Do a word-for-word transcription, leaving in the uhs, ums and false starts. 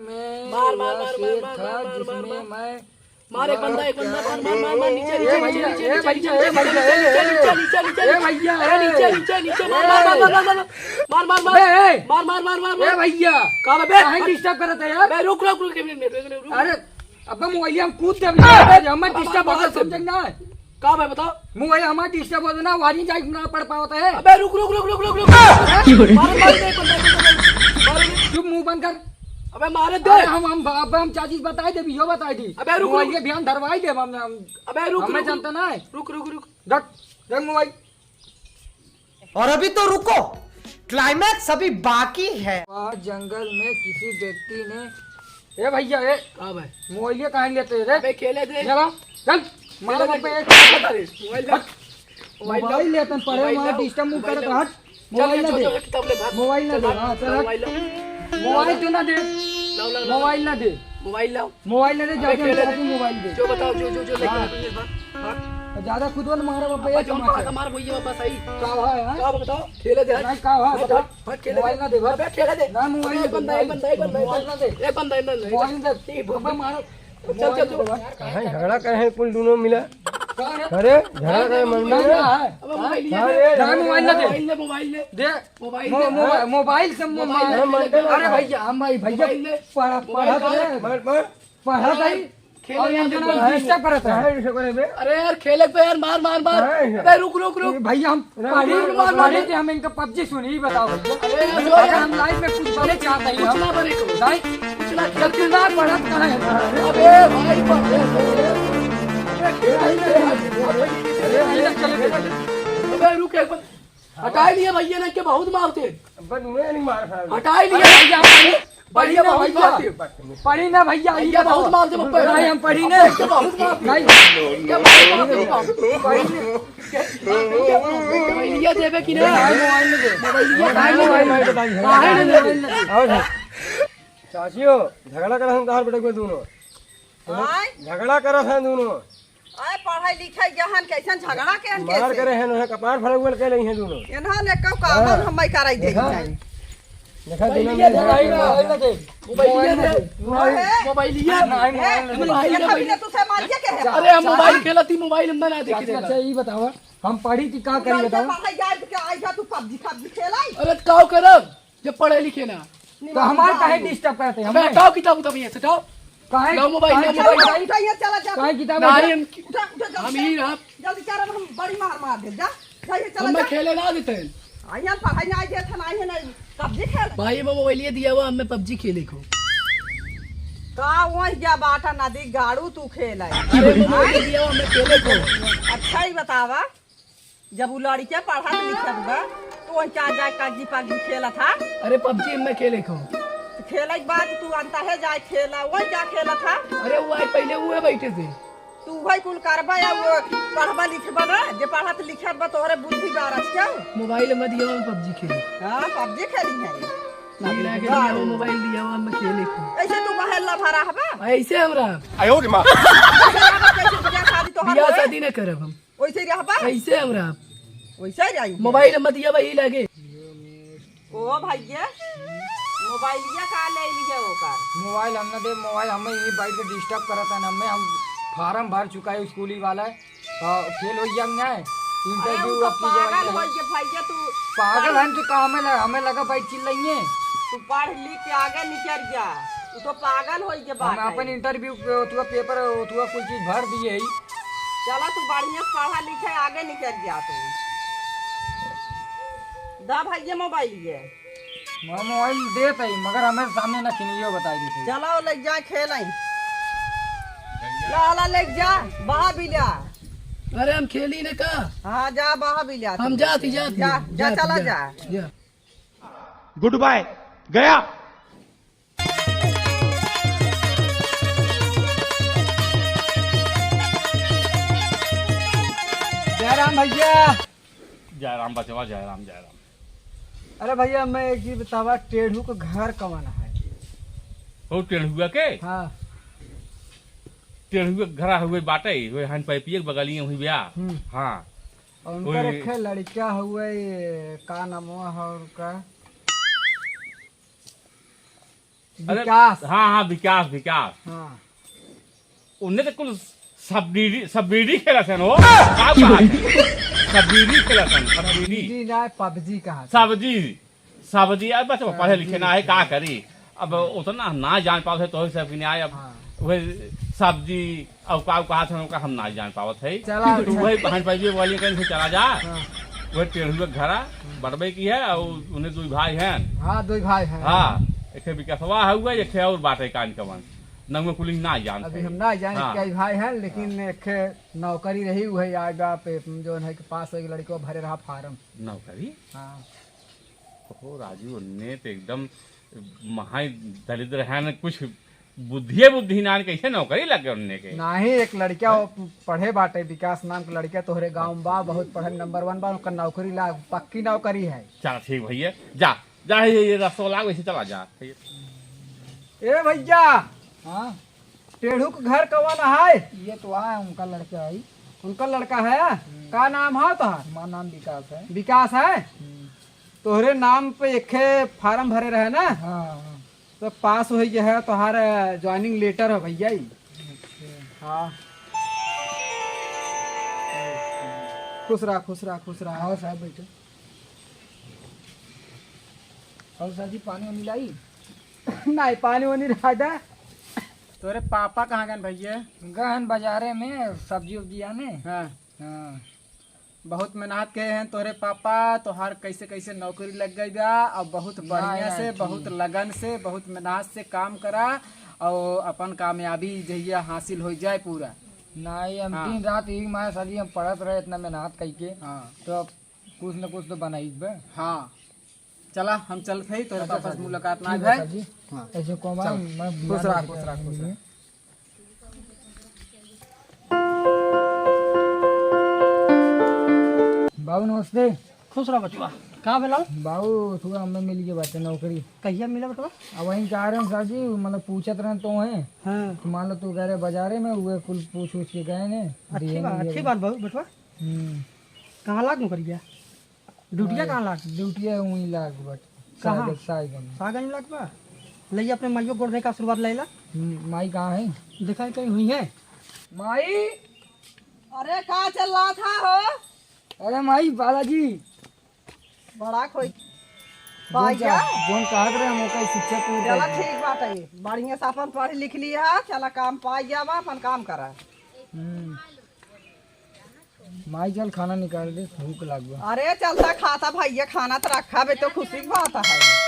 में मार, मार, वह मार, शेर मार, था मार, मार, मार, जिसमें मार। मैं मार एक बंदा, एक बंदा, मार, मार, मार, मार, नीचे, ए नीचे, भैया, नीचे, ए नीचे, भैया, नीचे, ए, नीचे, ए, नीचे, नीचे, ए भैया, नीचे, ए, नीचे, नीचे, नीचे, नीचे, मार, मार, ए, मार, मार, मार, मार, मार, मार, मार, ए, मार, मार, मार, मार, ए मार। भैया, का बे? काहे disturb करत है यार? बे रुक, रुक, रुक, एक मिनट, एक मिनट, रुक। अरे, अब्बे मोबाइल हम कूद देब, अरे, अरे, अब्बा, मोबाइल अब्बा, समझे ना? का बे, बताओ? मोबाइल हमार disturb होत ना, वारी जाए ना पढ़ पावत है। अबे रुक, रुक, रुक, रुक, रुक, रुक। मारे, मारे, मारे, मारे, मारे। चुप, मुंह बंद कर। अबे मारे दे। अरे हम, हम, अबे हम चाचीज बताई देबी, यो बताई दी। अबे रुक, मोबाइल रुक। के ध्यान धरवाई देब हम, हम, अबे रुक, हमें रुक, जानता रुक। ना है। रुक, रुक, रुक। रख, रख मोबाइल। और अभी तो रुको, climax अभी बाकी है। वहाँ जंगल में किसी व्यक्ति ने, ए भैया, ए, का भाई? मोबाइल कहाँ लेते रे? अबे खेले दे। चलो, चल, मारो खेले बाप पे दे। एक। अरे, मोबाइल दे। हट। मोबाइल दे। मोबाइल लेतन पड़े, मोबाइल वहाँ दे। Disturb मुँह मोबाइल करत दे। हट। चल, मोबाइल ये ना दे। छोटा किताब ले, भाग। मोबाइल ना चल, दे, भाग। हाँ, चल, हट। मोबाइल ला। मोबाइल तो ना दे। लाओ, लाओ, लाओ, लाओ। मोबाइल ना दे। मोबाइल लाओ। मोबाइल ना दे, अबे जाके खेले हमको दे। मोबाइल दे। जो बताओ, जो, जो, जो लेके हाँ। आते हैं, भाग, भाग। ज्यादा खुद वन मारा बाप, अबे ये जो मारा, मारा, वही बाप, बस आई। का हुआ है, हाँ? का बताओ? खेले दे, हट। नहीं, का हुआ? हट, हट, हट, खेले मोबाइल दे। ना दे, भाग। अबे खेले दे। ना, मोबाइल अबे एक ना दे, बंदा, एक भाई। बंदा, एक बंदा, मोबाइल ना दे। एक बंदा, एक बंदा। मोबाइल ना दे। ठीक, अबे मारा। चल, चल, चल। काहे झगड़ा करे हैं कुल दोनों मिला? कौन है? अरे, झगड़ा करे मंदिर में? अबे मोबाइल ले। अरे, ना, मोबाइल ना दे। मोबाइल ले, मोबाइल ले। दे। मोबाइल मो-, दे। मो-, मोबाइल से मो-, मोबाइल दे, मोबाइल दे। अरे भैया, हम भाई, भैया, मोबाइल दे। पढ़ा, मोबाइल पढ़ा दे। तो है। मार, मार। पढ़ा तो है। खेल और यार, ये जना खेल। Disturb करत है। काहे ऐसे करे बे? अरे यार, खेले पे यार, मार, मार, मार। काहे ऐसे? अबे रुक, रुक, रुक। ये भैया, हम अरे पढ़ी, मार, मार, मार, मार। पढ़ी थी, हम इनका PUBG सुनी, बताओ भैया। अरे यार, अगर हम life में कुछ बने चाहते हैं कुछ हम। ना बने को। नहीं, कुछ ना जब तू ना पढ़त कहाँ है? अबे भाई, पढ़े। अबे खेल। अरे भैया, चले गए। अबे रुक एक बार। हटाई लिया भैया ना के बहुत मारते। बस मैं नहीं मार खा। हटाई लिया भैया, हम पढ़ी, पढ़ी भैया ना बहुत भैया। मारते। पढ़ी ना भैया, भैया ये बहुत बताओ। मारते पप्पा। नहीं, हम पढ़ी ना। भैया बहुत मारते। नहीं। भैया बहुत मारते। पढ़ी ना। भैया देवे कि नहीं? नहीं, मोबाइल नहीं दे। भैया नहीं, मोबाइल नहीं दे। काहे नहीं दे? और चाचियो, झगड़ा करत हैं तोहार बेटा के दोनों। आय? झगड़ा करत हैं दोनों। अरे पढ़ाई लिखाई गहन, कैसन झगड़ा के हन मार कैसे? करे हैं, उन्हें कपार फरौवल के लई हैं दोनों। इन्हां ले कौ काम हाँ। हम कराई दे देखा? जाई। देखा मोबाइल दोनों लिया में दे, झगड़ा मोबाइल करत ना हैं। दे। मोबाइल लिया दे। मोबाइल। मोबाइल लिया। नहीं, मोबाइल नहीं, नहीं। मोबाइल देखा दे। बिना तू से मारिए के है? अरे हम मोबाइल खेलत ही, मोबाइल हम ना देखे चाचा, देला। चाचा, ई बतावा, हम पढ़ी थी का करी मोबाइल के बतावा? पढ़ाई जाए के आई जा तू PUBG, PUBG खेलाई? अरे त का करब? जब पढ़े लिखे ना। तो हमार काहे disturb करते हैं? अबे हमें? हटाओ किताब उताब यहाँ से, हटाओ। काहे? लाओ मोबाइल, काहे लाओ किताब मोबाइल। उठाइए, चला जा। काहे किताब नहीं, उठा? हम उठा, उठा, जल्दी हम ही चला। रहा। जल्दी चला, हम बड़ी मार मार दे, जा। जाइए, चला हम जा। खेले ना देते हैं। आइए, पढ़ाई ना आइए, था ना आइए, नहीं। PUBG खेल। भाई, मैं मोबाइल ये दिया हुआ, हमें PUBG खेले को। का वही गया बाटा नदी गाड़ू तू खेल है। अरे, मैं मोबाइल ये दिया हुआ, हमें खेले को। अच्छा ही बतावा। जब उ लड़िका पढ़त लिखत बा, तो वही का जाए कागजी पागजी खेलत हा? अरे PUBG में खेले को। खेले के बाद तू अंता है जाए खेला, वही का खेलत हा? अरे वो आए पहले वो है बैठे थे। तू वही कुल करबा या वो पढ़बा लिखबा ना, जे पढ़त लिखत बा तोहरे बुद्धि बारस क्या? मोबाइल में दिया हम PUBG खेले। हाँ, PUBG खेली है। मोबाइल दिया हुआ, हम खेले को। ऐसे तू महल्ला भरा हबा? ऐसे हमरा। आयो रे माँ। ऐसे रहबा, कैसे बियाह शादी तोहार बियाह होए? शादी ना करब हम। वैसे ही रहबा? कैसे हम रहब? वैसे ही रही। मोबाइल मत दिया वही लगे। ओ भैया, मोबाइलिया का ले लिए ओकर? मोबाइल हम ना दे, मोबाइल हमें यहीं बैठ के disturb करत है, हमें, हम form भर चुका है स्कूली वाला, और fail हो गया है, अरे interview उ तो अब की पागल जगह हो गए भैया तू। पागल हम तो का हमें लगा, हमें लगा भाई चिल्लाइए। तू पढ़ लिख के आगे निकल जा, उ तो पागल हो गए हम बात अपन है। Interview पे ओतुआ paper ओतुआ कुल चीज भर दिए ही। चला तू बढ़िया से पढ़ा लिखे आगे निकल जा तू। दा भैया मोबाइल ये। मैं मोबाइल देत हई, मगर हमें सामने ना खिनियो बताई देते। चला ले जा खेल आई। ला, ला ले जा, बहा बिला। अरे हम खेली ने का? हाँ जा बहा बिला हम तू। जाती, जाती, जा, जा, जाती, चला जा, जा। जा। Good bye, गया। जय राम भैया। जय राम बचवा, जय राम, जय राम। अरे भैया, मैं एक चीज बतावा, टेढ़ू के घर कवन है? हो टेढ़ुआ के? हाँ। टेढ़ुआ के घर हुए बाटे, हुए हन पैपिए के बगलिए हुई ब्याह। हम्म। हाँ। और उनका ओए। रखे लड़का हुए, का नाम हुआ है उनका? अरे, विकास। हाँ, हाँ, विकास, विकास। हाँ। उन्हें तो कुल सब बीड़ी, सब बीड़ी खेलत हन हो। का बात है? सब बीड़ी खेलत हन, सब बीड़ी। बीड़ी ना, पबजी कहा था। सब्जी, सब्जी, अब बच्चा पढ़े लिखे ना है, का करी? अब उतना हम ना जान पावत है, तो ही सब किने आए, अब हाँ। वही सब्जी, अब का कहा था, ओका हम ना जान पावत है। चला, तो अच्छा। वही बहन पबजी वाली कहीं से चला जा। हाँ। वही टेढ़ुआ के घरा, बटबे की है, और उन्हें दो भाई हैं। हाँ, दो भाई हैं। हाँ, एक ठे विकसवा है हुआ, एक ठे और बाटे कान कवन। नंगे कुलिंग ना जानत अभी है। हम ना जाने हाँ। कई भाई हैं, लेकिन हाँ। एक ठे नौकरी रही, वही आए बा पे, जो है कि पास हो एक लड़को भरे रहा फार्म। नौकरी? हाँ। ओहो राजू, उन्ने तो एकदम महाई दरिद्र हैं, कुछ बुद्धिये बुद्धि नान, कैसे नौकरी लग गए उन्ने के? नाही, एक लड़का हैं? वो पढ़े बाटे, विकास नाम के लड़का तोहरे गाँव में बा, बहुत पढ़े, नंबर वन बा, ओकर नौकरी लाग, पक्की नौकरी है। चला ठीक भैया, जा, जा, ये, ये रास्ता लाग, वैसे चला जा। ए भैया, हाँ? टेढ़ू के घर कवन है? ये तो आए, उनका लड़का है। उनका लड़का है? हम्म। का नाम है तोहार? हमार नाम विकास है। विकास है? हम्म। तोहरे नाम पे एक फार्म भरे रहे ना? हाँ, हाँ। तो पास हो गया है, तोहार ज्वाइनिंग लेटर है भैया ई। अच्छा। हाँ। खुश रहा, खुश रहा, खुश रहा। आओ साहब, बैठो। और सर जी, पानी वानी लाई? नहीं, पानी वानी रहा दा। तोरे पापा कहाँ गए भैया? गए हैं बाजारे में सब्जी उब्जी आने। हाँ। हाँ। बहुत मेहनत के हैं तोरे पापा, तोहार कैसे कैसे नौकरी लग गई बा, और बहुत नहीं, बढ़िया नहीं, से, ठीक। बहुत लगन से, बहुत मेहनत से काम करा, और अपन कामयाबी जहिया हासिल हो जाए पूरा। नहीं, हम हाँ। दिन रात यही माया सर जी, हम पढ़त रहे इतना मेहनत करके, हाँ। तो अब कुछ न कुछ तो बनाई बे। हाँ, चला हम चलत हई, तोहरे अच्छा, पापा से अच्छा, मुलाकात ना ठीक है भई। सर जी। हाँ। ऐसे को चल। मैं खुश रहा, खुश रहा, खुश रहा। बाबू नमस्ते। खुश रहा बचवा। का भेल? बाबू, थोड़ा हमें मिल गए बाटे नौकरी। कहिया मिला बचवा? अब वहीं जा रहे हैं सर जी, मतलब पूछत रहे तो हैं। हाँ। तो मान लो तू गए रहे बाजारे में, उहे कुल पूछ उछ के गए ने, अच्छी दिए बात, नहीं अच्छी गए। बात बाबू, बचवा। हम्म। कहाँ लाग नौकरिया? ड्यूटिया कहाँ लाग? ड्यूटिया वहीं लाग बट। कहाँ? सागर, साहिबगंज। साहिबगंज लाग बा? लइया अपने माइयो गोड़ धइ के आशीर्वाद लइला। हम्म, माई कहाँ है? देखा कहीं हुई है। माई! अरे का चल रहा था हो? अरे माई, बालाजी। बड़ा खोई। जोन पाइया। चाह-, जोन कहत रहे हम ओकर शिक्षा पूरी चला कर दी। ठीक बात है। बढ़िया से अपन पढ़ लिख लिया, चला काम पाइया बा, अपन काम करा। हम्म। माई चल खाना निकाल दे, भूख लाग बा। अरे चलता खाता भैया, खाना तो रखा बे, तो खुशी की बात है।